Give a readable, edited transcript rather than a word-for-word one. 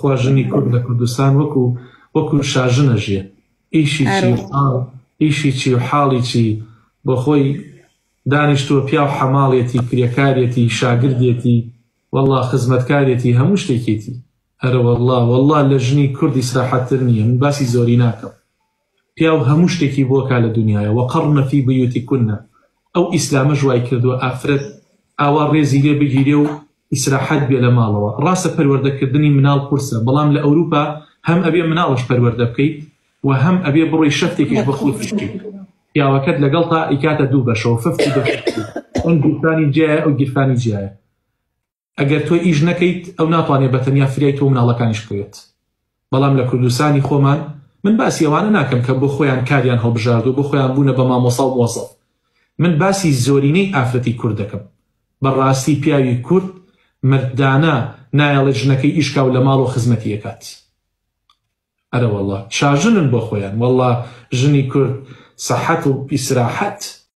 خوا ژنی کورد لە کوردستان وەکو وەکو شاژنە ژیێ ئیشی چی ئیشی چی و حاڵی چی بۆ خۆی دانیشتووە پیاو حەماڵێتی کرێکارێتی شاگردێتی واللە خزمەتکارێتی هەموو شتێکێتی ئەرەوەڵڵا واللە لە ژنی کورد ئیسراحەتتر نییە من باسی زۆری ناکەم پیاو هەموو شتێکی بۆ کا لە دونیایا وقرن فی بیوتکن ئەو ئیسلامەش وای کردوە ئافرەت ئاوا ڕێزی لێ بگیرێ و ئیسراحەت بێ لە ماڵەوە ڕاستە پەروەردە کردنی مناڵ قورسە بەڵام لە ئەوروپا هەم ئەبێ مناڵش پەروەردە بکەیت و هەم ئەبێ بڕۆی شەفتێکیش بۆ خۆت بشکیت پیاوەکەت لەگەڵتا ئەیکاتە دوو بەشەوە ففتی بە ففتی ئەم گیرفانی جیایە ئەو گیرفانی جیایە ئەگەر تۆ ئیش نەکەیت ئەو ناتوانێت بە تەنیا فریای تۆ و مناڵەکانیش بکەوێت. بەڵام لە کوردستانی خۆمان من باسی ئەوانە ناکەم کە بۆ خۆیان کاریان هەڵبژاردووە بۆ خۆیان بوونە بە مامۆسا و مۆزەف. من باسی زۆرینەی ئافرەتی کورد دەکەم. بە ڕاستی پیاوی کورد مەردانە نایەڵێت ژنەکەی ئیش کا و لە ماڵەوە خزمەتی ئەکات. ئەرەوەڵا شاژنن بۆ خۆیان. وەڵا ژنی کورد سەحەت و ئیسراحەت.